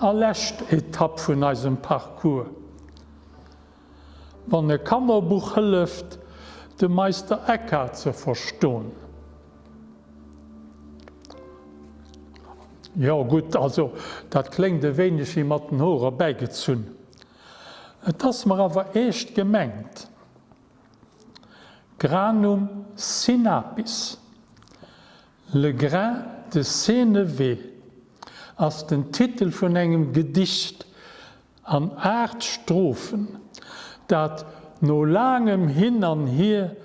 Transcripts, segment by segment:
a lescht Etapp vun eisem Parcours. Wann e Kannerbuch hëlleft, de Meister Eckhart ze verston. Jo gutt, also dat kléngt e wéineg wéi mat den Hoer erbäigezunn. Et ass mer awer eescht gemengt. Granum sinapis, Le grain de Sénévé ass den Titel vun engem Gedicht an 8 Strophen, dat no laangem Hin an Hier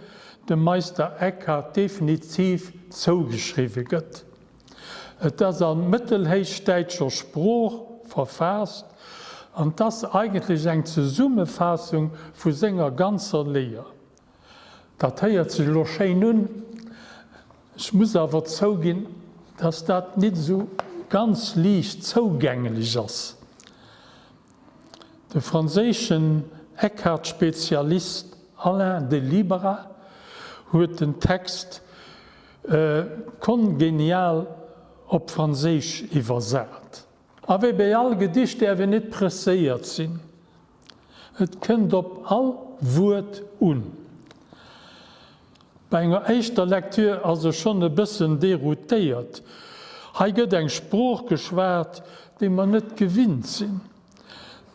dem Meister Eckhart definitiv zougeschriwwe gëtt. Et ass a mëttelhéichdäitscher Sprooch verfaasst an 't ass eigentlech eng Zesummefaassung vu senger ganzer Léier. Dat héiert sech elo schéin un, ech muss awer zouginn, dass dat nit esou ganz liicht zougänglech ass. De franséischen Eckhart-Spezialist Alain de Libera huet den Text kongenial op Franséisch iwwersat. A wéi bei all Gedicht däerf een nit presséiert sinn. Et kënnt op all Wuert un. Bei enger éischter Lecture ass e schonn e bëssen deroutéiert. Hei gëtt eng Sprooch geschwat, déi mer net gewinnt sinn.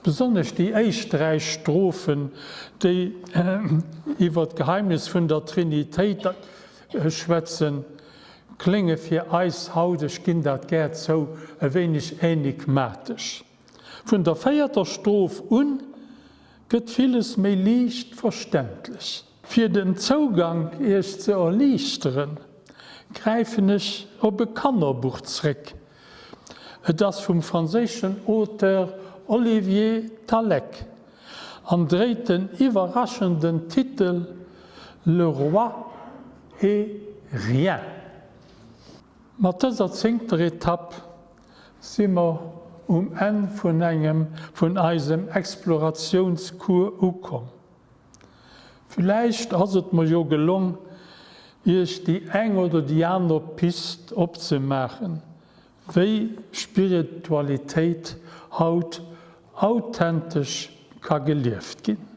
Besonnesch déi éischt 3 Strophen, déi iwwer d'Geheimnis vun der Trinitéit schwätzen, klénge fir eis haut, ech ginn dat gär zou, e wéineg enigmatesch. Vun der véierter Stroph un gëtt villes méi liicht verständlech. Fir den Zougank iech ze erliichteren, gräifen ech op e Kannerbuch zréck. Et ass vum franséischen Auteur Olivier Tallec an dréit den iwwerraschenden Titel Le roi et rien. Mat dëser zéngter Etapp si mer um Enn vun engem vun eisem Exploratiounscours ukomm. Villäicht ass et mer jo gelong, iech déi eng oder déi aner Pist opzemaachen, wéi Spiritualitéit haut authentesch ka gelieft ginn.